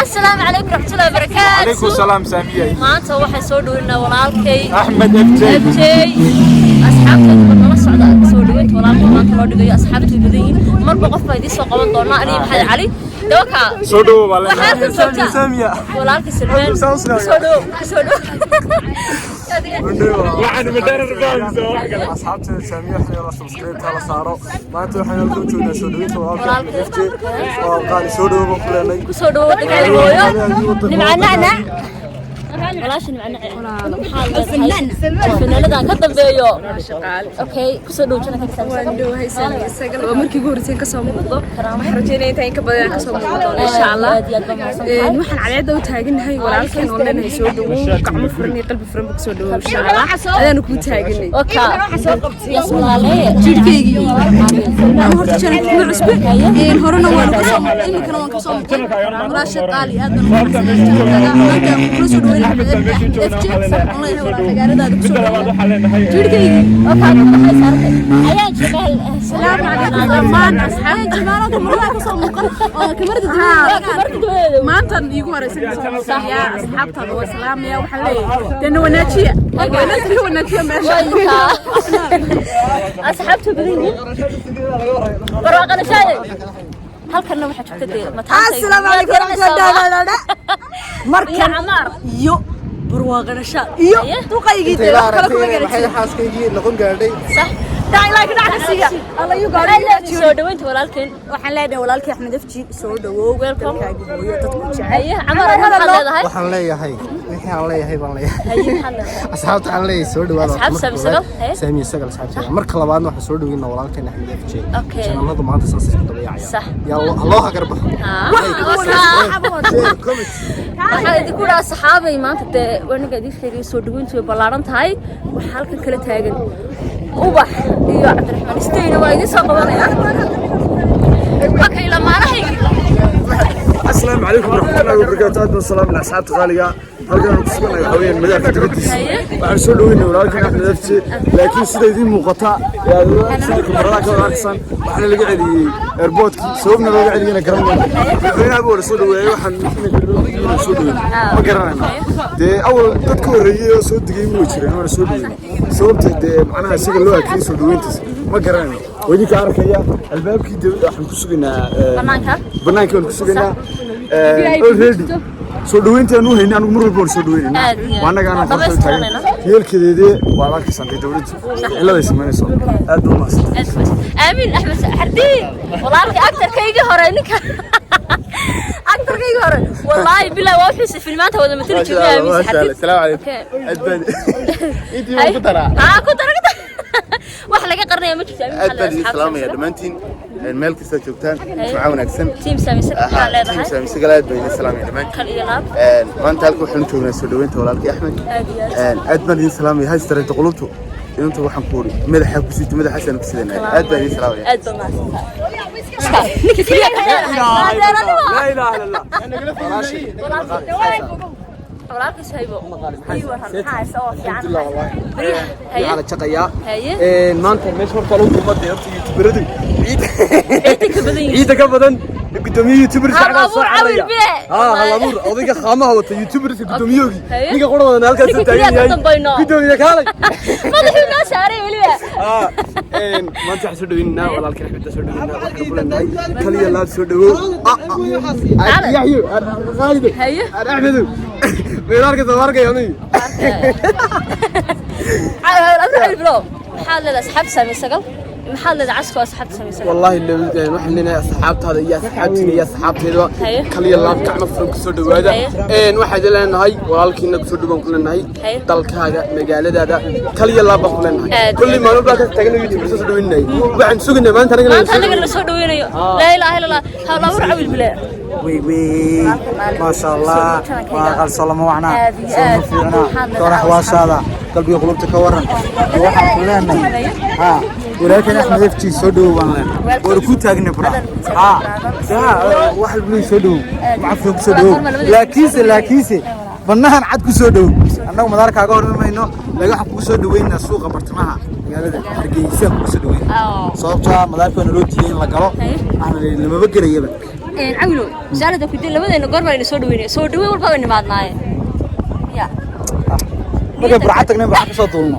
Asalaamu calaykum raxmatullahi wabarakaatu. Calaykum salaam, Saamiya. Maanta waxaan soo dhaweynaa walaalkay Axmed FJ. FJ. Asxaabteeda ba nala socda soo dhaweynta walaalka maanta loo dhigayo. Asxaabtu badan yihiin, marba qof baa idiin soo qaban doonaa. Aniga Maxamed Cali dawaka. Soo dhawow baa waxaa leenahay. halkan joogta Saamiya. Walaalka Salmaan, kusoo dhawow, kusoo dhawow. Waxaan madara rabaa wax kale. Asxaabteeda Saamiya, waxay la subscribe la saaro. Maanta waxaan halkan joognaa soo dhaweynta walaalka Walaalka. FJ oo qaali. Soo dhawow baan ku leenahay. Kusoo dhawow waddankaada hooyo. Nimca nacnac, walaasha Nimca nacnac, fanaanadan ka dambeeyo. Okay, kusoo dhawow channelka Saamiya. Waan dhowahay, Saamiya Sagal. Waa markii ugu horreysay kasoo muuqdo. Waxaan rajeynaya intaa in ka badan inaan kasoo muuqdo doono, insha Allah. Aad iyo aad baa mahadsan tahay. Waxaan cadceedda u taagannahay walaalkeen oo leenahay soo dhawow, gacmo furan iyo qalbi furan ba kusoo dhawow, insha Allah. Adaanu kuu taaganay. Waka yes, walaalaye. Jirkeygii ama horta channelka kuma cusbe. Horena waan kasoo muuqday, iminkana waan kasoo muuqday. Walaasha qaali, aad baan ugu faraxsanahay channelkaaga. Maanta aan kula soo dhaweynay Axmed FJ online. Walaal, magaaladaada kusoo dhawow, jirkeygii. Waka maxay saartay ayaan jamaal. Salaamu calaykum dhammaan asxaabta. Jamaalada marada kasoo muuqan oo kamarada kamarada. Maantan iigu horeysa kasoo muuqaya. Asxaabtaada waa salaamaya. Waxaan leeyahay dena wanaajiya, wanaajiya, wanaajiya meesha. Asxaabtu badan yihiin, barwaaqana shaaye. Halkanna waxaa joogta dee mataanta. Asalaamu calaykum waraxmatullahi. Markan Camaar iyo barwaaqanasha iyo duqaygii dee wax kale kuma Maxay garatid. xaaskaygii noqon gaadhay. Sax. Dhac dhac ka alla yu gaadhay. Soo dhaweynta walaalkeen. Waxaan leenahay walaalkii Axmed FJ, soo dhawow. Welcome. Dalkaaga hooyo, dadku jecel. Haye Camaar, adna maxaad leedahay? Waxaan leeyahay wixii aan leeyahay baan leeyahay. Haye, maxaad leedahay? Asxaabta waxaan leeyahay soo dhawaada. Asxaab Marka Saami koowaad, Sagal, haye. Saamiya Sagal asxaabteeda. Marka labaadna waxaan soo dhaweynaa walaalkeen Axmed FJ. Okay. Channeladu maanta saas isku daba yaacaya. Sax. Yaa loo hagar baxo. Share, comment. Waxaa idinku dhaha saxaabay, maanta dee waniga idiin sheegay, soo dhaweyntu way ballaaran tahay. Waxaa halkan kala taagan Ubax iyo Cabdiraxmaan Isteyna, waa idiin soo qabanaya. Okay, lamaanahaygi. Asalaamu calaykum waraxmatullaahi wabarakaatu. Aad baan salaam asxaabta qaaliga. Halkan aan ku suganahay waxaa weeyaan madaarka dibadiisa. Waxaan soo dhaweynay walaalkan Axmed FJ, laakiin sida idiin muuqata ee aad sida kamaradaha ka wada arkaysaan, waxaana laga celiyey airportkii. Sababna looga celiyeyna garan mayno. Madaxweynaha buu wada soo dhaweeyey, waxaan inaan soo dhaweyn ma garanayno. Dee awal dad ka horreeyey oo soo degay way jireen, waana soo dhaweynay. Sababta dee macnaha isaga loo hakiyey soo dhaweyntiisa ma garanayno. Waa idinka arkaya albaabkii dibadda waxaan ku sugaynaa Banaanka. Banaanka baan ku sugaynaa already. Soo dhaweyntaan u haynay anigu mar walba waan soo dhaweynayna. Aad iyo aad. Waa annaga aanan Waa qorshe taagan. dhammaystiranayna. Yeelkedeedee waad arkaysaan dee dowladdu ciladay samaynayso. Aad baa umahadsan. Aamin Axmed Xardiin, walaalkii, actorkaygii hore, ninka actorkaygii hore, wallaahi bilaa waa wuxuuse filmaanta wada matali jirnay. Aamin Xardiin. Asalaamu calaykum. Okay. Aad baan intii baan ku daraa. Haa, ku dara, ku dara. Wax laga qarnaya ma jirto. Aamin. Aad baan idin salaamaya dhammaantiin meel kasta joogtaan. Jumco wanaagsan. Team Saami Sagal, maxaa leedahay? Team Saami Sagal, aad baan idin salaamaya dhammaantiin. Kal iyo laab. Maanta halka waxaan joognaa soo dhaweynta walaalkii Axmed. Aad iyo aad. Aad baan idin salaamaya. Hays dareento qulubtu inta waxaan ku uri madaxa ku siito, madaxaasaan ku sidanay. Aad baan idin salaamaya. Aad baa mahadsantahay. Ninka keliya ka Laa ilaaha illa Allah. Walaalkii Suhaybo, ii waran, maxaa haysa oo fiican? Haye. Waxaa la jaqayaa. Haye. Maanta meesha horta lagu kulmaday horta youtuberadu ciidda Ciidda ka badan yihiin. Ciidda ka badan gudoomiye youtubers Hal xagaa soo abuur cararaya. cawil bile. Haa, hal abuur odayga khaamaha wata youtuberska gudoomiyogii. Haye. Ninka qurada halkaas Ninka taagan keliya ka yahay. dambayno. Gudoomiye kaalay. Madaxuu noo saaray weliba. Haa, maanta waxaan soo dhaweynaa walaalkii Axmed, soo dhaweynaa. Waxaan ku leenahay kaliya laab, soo dhawow. Yaxyo Khaalid. Haye. Axmedow meelaarka soo arkay aniga. Cawil bilo, maxaad leedahay asxaab Saami Sagal? Maxaad leedahay casko asxaabta Saami Sagal? والله اللي waxaan leenahay asxaabtaada iyo asxaabtiina iyo asxaabteeda Haye. kaliya laab, gacmo furan ku soo dhawaada. Haye. Waxaan leenahay walaalkiina ku soo dhawaan ku leenahay Haye. dalkaaga, magaaladaada, kaliya laab baan ku leenahay. Aad. Kulli maalin baa ka taagan YouTube soo dhaweynay. Waxaan sugaynaa maanta anaga. Maanta anaga la soo dhaweynayo. Laa ilaaha illa Allah. Hal abuur cawil bile. Wey wey, maasha Allah, waa qalso lama wacnaa. Aad iyo soo ma aad. fiicnaa. Waxaad Koorax leedahay waashaada qalbiga qulubta ka waran. Waxaan ku leenahay haa, walaalkan Axmed FG, soo dhawow baan leenahay. Waan ku taagnay bra. Haa haa, wax walba soo dhawow, macafin ku soo dhawow, laakiinse bannahan cad ku soo dhawow. Annagu madaarkaaga hor imayno, laakiin waxaan kugu soo dhaweynaa suuqa bartamaha magaalada Hargeysa kugu soo dhaweynaa, sababtoo ah madaarka waa naloo diiday in la galo. Waxaana la yidhi lamaba gelayaba. Cawilo, su-aalada ku dil, labadeena goor baa ina soo dhaweynaya? Soo dhaweyn walba way nimaadnaaye ya. Markay Burca tagnay, Burca ka soo duulno,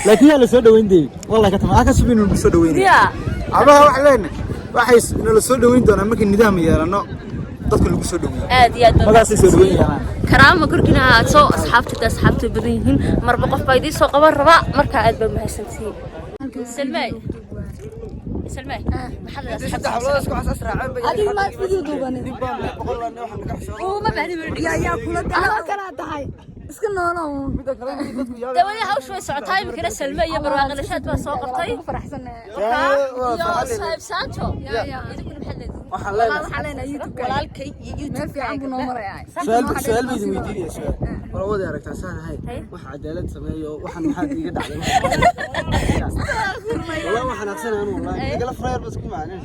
laakiin yaa la soo dhaweyn dee, wallahi ka tama ka subin inuu soo dhaweynaya. Ya. Abaha wax leenahay, waxay nala soo dhaweyn doonaa markii nidaam yeelano, dadka lagu soo dhaweeyo. Aad iyo aad baa Magaasay soo dhaweyn yeelaan. Karaama korkiina ahaato. Asxaabta de, asxaabta badan yihiin, marba qof baa idiin soo qaban rabaa. Marka aad baa mahadsantihiin. Salmaay, Salmaay, maxaad leedahay? Adiga ma video duubanin? Uma baahni. Yaa kula anoo kalaa tahay, iska noolow. Dawladii hawshu way socotaa iminkana. Salme iyo Barwaaqo Nashaad baa soo qabtay. Ku faraxsanahay. Iyo Saaxiib Sancho, idinkuna maxaad leedihiin? Waxaan leenahay, waxaa leenahay YouTube Walaalkay iyo meel fiican buu noo marayaa. Su'aal, su'aal bay idin weydiinaya, su'aal wala wada aragtaa saan ahay, wax cadaalad sameeyo, waxaan maxaad iiga dhacday? Wallahi waxaan aqsanaa anu, wallahi igala furaayar bas ku macneen.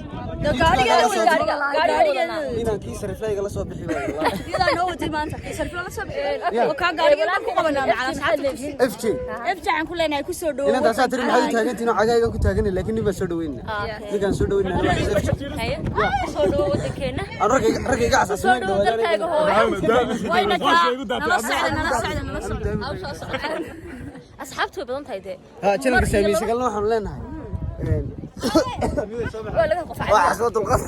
Inaan kii sariflayga la soo bixi waayo wallahi. Iyadaa noo waday maanta sarfila la soo bixi oo kaa gaariga ku qabanaa macala asxaabta. FJ. FJ aan ku leenahay ku soo dhawow. Inaan taasaa tiri, maxaad u taagantihiin oo cagaygan ku taaganay? Laakiin nin baan soo dhaweynaa, ninkaan soo dhaweynaa waa FJ. Haye, soo dhawo wadankeena. Aan ragga ragga iga Soo casaasumay. dhawo dalkaaga hooyo. Wayna kaa nala socda, nala socda, nala socda. Hawsha socota, asxaabtu way badan tahay dee. Ha, channelka saamiyey galna waxaanu leenahay Waa laga qofacay. Waa xasba dulqaad.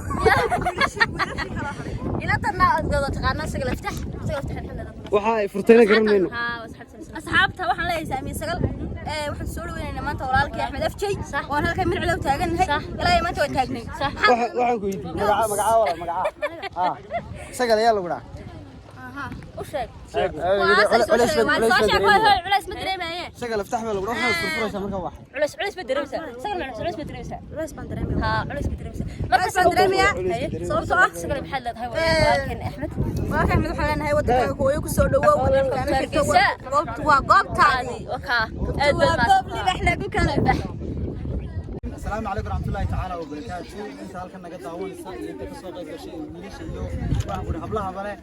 Inantanna dada taqaanaa, Sagal Aftax, Sagal Aftax, maxamed. Waxa ay furtayna garan mayno. Haa, asxaabta. Asxaabta waxaan leeyahay, Saamiye Sagal, waxaan soo dhaweynaynaa maanta walaalkay Axmed FJ, waan halkan mircilow taagannahay ilaa iyo maanta waa taagnay. Waxaan ku weydiiyey magaca, magaca wala magaca ha Sagal ayaa lagu dhaca. U sheeg. Culays. Waan soo sheeg, hoy hoy, culays ma dareemaye. Sagal Aftax baa lagu dhaca, waxaad furfuraysaa marka wax. Culays, culays ma dareemaysaa, Sagal? Culays, culays ma dareemaysaa? Culays baan dareemaya. Haa, culays ma dareemaysaa marka. Culays baan dareemayaa. Sababtoo ah Sagal, maxaad leedahay walaalkeen Axmed? Walaalkay Axmed waxaan leenahay wadankaaga hooyo ku soo dhawow, wadankaaga xigta goobtu waa goobtaadii. Wakaa, aad waa baad. Goob libax lagu kala bax. Asalaamu calaykum waraxmatullaahi tacaala wabarakaatu. Inta halkan naga daawanaysa iyo inta kasoo qayb gashay iyo wiilasha iyo waxaan ku hablaha bale,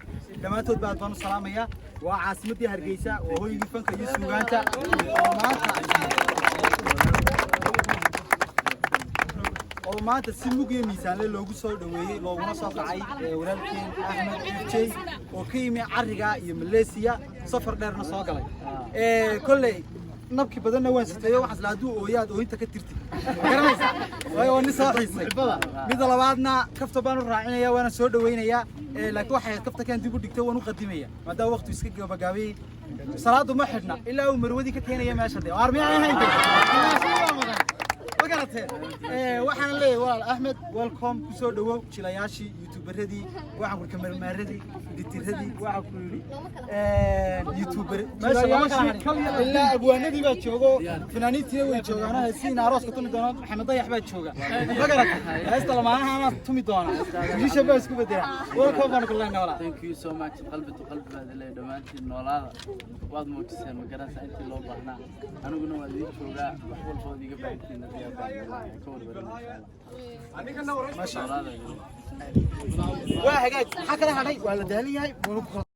dhammaantood ba aad baan u salaamaya. Waa caasimadii Hargeysa, waa hooygii fanka iyo suugaanta, oo maanta si mug iyo miisaanle loogu soo dhaweeyey, looguna soo kacay walaalkeen Axmed FJ oo ka yimi cariga iyo Malaysia, safar dheerna soo galay. Kolley nabki badanna waan siteeyo, waxaas la hadduu ooyaad oohinta ka tirtid, ma garanaysaa? Waayo waa nin soo xiisay. Midda labaadna kafta baan u raacinaya, waana soo dhaweynayaa, laakiin waxay ahayd kafta kaan dib u dhigtay, waan u qadimaya maadaama waqti iska gabagaabiyey. Salaadu ma xidhna ilaa uu marwadii ka keenaya meesha dee waar miyaan ahayn dee? Ma garateen? Waxaan leeyahay walaal Axmed, welcome, ku soo dhawow. Jilayaashii, youtuberadii, waxaan ku kamermaaradii, editiradii, waxaan ku yidhi youtuber meesha lama kala harin, ilaa abwaanadii baa joogo, fanaaniintiina way joogaan, heesiina arooska tumi doona. Maxamed Dayax baa jooga, ma garatay? Heesta lamaanahana tumi doona, musician baa isku bedela. Welcome baan ku leenahay walaal. Thank you so much, qalbi to qalbi baad leeyahay. Dhammaantiin noolaada, waad muujiseen, ma garanaysaa, intii loo baahnaa. Aniguna waa idiin joogaa, wax walba ood iga baahantiin diyaar baan ka warwarin, insha Allah. Noolaada. Waa hagaag, maxaa kala hadhay? Waa la daalan yahay.